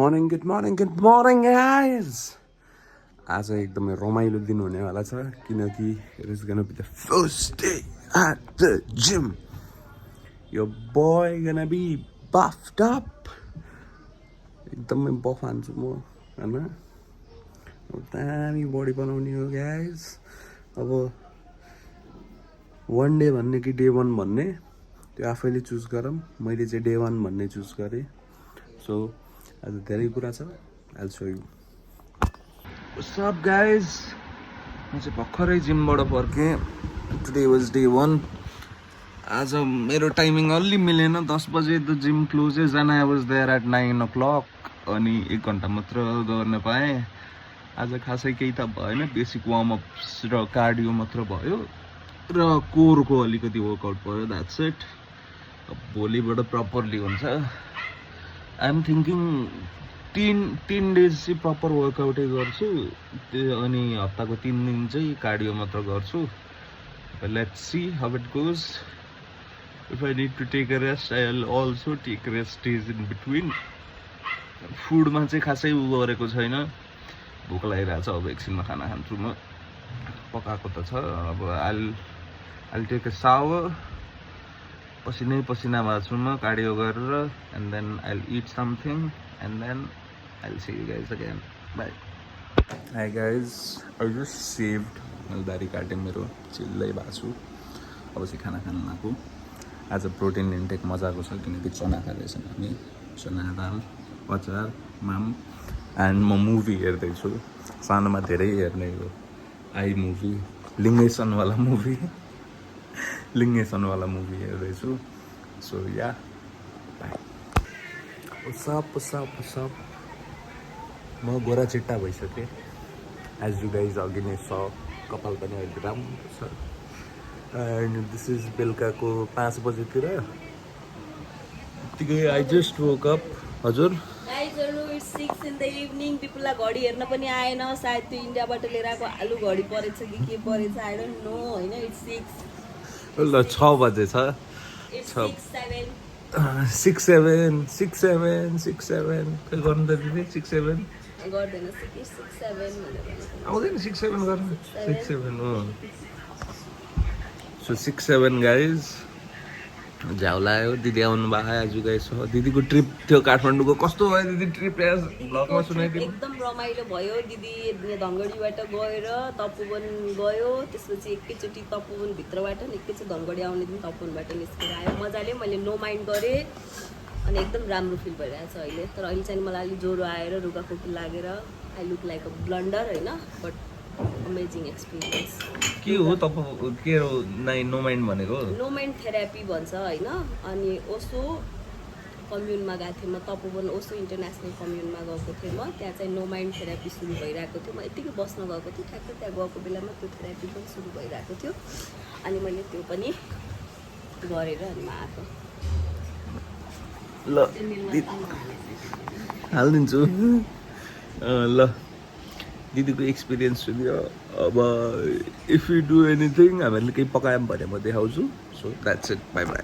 morning guys. आज एकदमै रमाइलो दिन हुनेवाला छ किनकि it is gonna be the first day at the gym. Your boy gonna be buffed up. एकदमै बफ हान्छु म हैन. दामी बडी बनाउने हो guys. अब one day भन्ने कि day 1 भन्ने त्यो आफैले चुज गरौँ. मैले चाहिँ day 1 भन्ने चुज गरेँ. So आज धेरै कुरा छ. I'll show you. What's up guys? म चाहिँ भर्खरै जिमबाट फर्केँ. Today was day 1. आज मेरो टाइमिङ अलि मिलेन. 10 बजे the gym closes and I was there at 9 o'clock. अनि 1 घण्टा मात्र गर्न पाएँ. आज खासै केही त भएन. बेसिक वार्म अप्स र कार्डियो मात्र भयो र कोरको अलिकति वर्कआउट भयो. That's it. अब भोलिबाट प्रपरली हुन्छ. आई एम थिङ्किङ 3 डेज चाहिँ प्रपर वर्कआउटै गर्छु अनि हप्ताको 3 दिन चाहिँ कार्डियो मात्र गर्छु. Let's see how it goes. If I need to take a rest I will also take rest days in between. फुडमा चाहिँ खासै गरेको छैन. भोक लागिरहेको छ. अब एकछिनमा खाना खान्छु म. पकाएको त छ. अब आइल टेक अ सावर. पसिना भएको छु म कार्डियो गरेर. And then I'll eat something and then I'll see you guys again. Bye. Hi guys. I just saved. मैले दारी काटेँ. मेरो चिल्लै भएको छु. अब चाहिँ खाना खान लाग्यो. आज प्रोटिन इन्टेक मजाको छ किनकि चना खाँदैछौँ हामी. चना दाल अचार माम. एन्ड म मुभी हेर्दैछु. सानोमा धेरै हेर्ने हो. आई मुभी लिङ्गेसनवाला मुभी हेर्दैछु. So yeah by. पुसअप. म गोरा चिट्टा भइसकेँ. एज यु गाइज अघि नै स. कपाल पनि अहिले राम्रो छ. एन्ड दिस इज बेलुकाको 5 बजेतिर. यतिकै आई जस्ट वोक अप. हजुर 6 in the evening. पिपुललाई घडी हेर्न पनि आएन. सायद त्यो इन्डियाबाट लिएर आएको आलु घडी परेछ कि के परेछ. आई डोन्ट नो होइन. इट्स 6 ल 6 बजे छ. 6 7 खै गर्नु त दिदी. 6 7 गर्दैन. 6 7 आउँदैन. 6 7 गर्नु. 6 7 हो. So 6 7 guys. झ्याउ लाग्यो. दिदी आउनु भएको आज गाइस. दिदीको ट्रिप थियो काठमाडौँको. कस्तो भयो दिदी ट्रिप? भ्लगमा सुनाइदिनु. एकदम रमाइलो भयो. दिदी धनगढीबाट गएर तपोवन गयो. त्यसपछि एकैचोटि तपोवन भित्रबाट एकैचोटि धनगढी आउने दिन तपोवनबाट निस्केर आयो. मजाले मैले नो माइन्ड गरेँ अनि एकदम राम्रो फिल भइरहेको छ अहिले. तर अहिले चाहिँ मलाई अलिक ज्वरो आएर रुगाखोकी लागेर I look like a blunder होइन. But amazing experience. के हो तपाईँ के हो नो माइन्ड भनेको? नो माइन्ड थेरापी भन्छ होइन. अनि ओसो कम्युनमा गएको थिएँ म. तपोवन ओसो इन्टरनेसनल कम्युनमा गएको थिएँ म. त्यहाँ चाहिँ नो माइन्ड थेरापी सुरु भइरहेको थियो. म यत्तिकै बस्न गएको थिएँ. ठ्याक्कै त्यहाँ गएको बेलामा त्यो थेरापी पनि सुरु भइरहेको थियो. अनि मैले त्यो पनि गरेर अनि आएको. ल हालिदिन्छु. ल दिदीको एक्सपिरियन्स सुन्यो. अब इफ यु डु एनिथिङ हामीहरूले केही पकायौँ भने म देखाउँछु. So that's it. By by.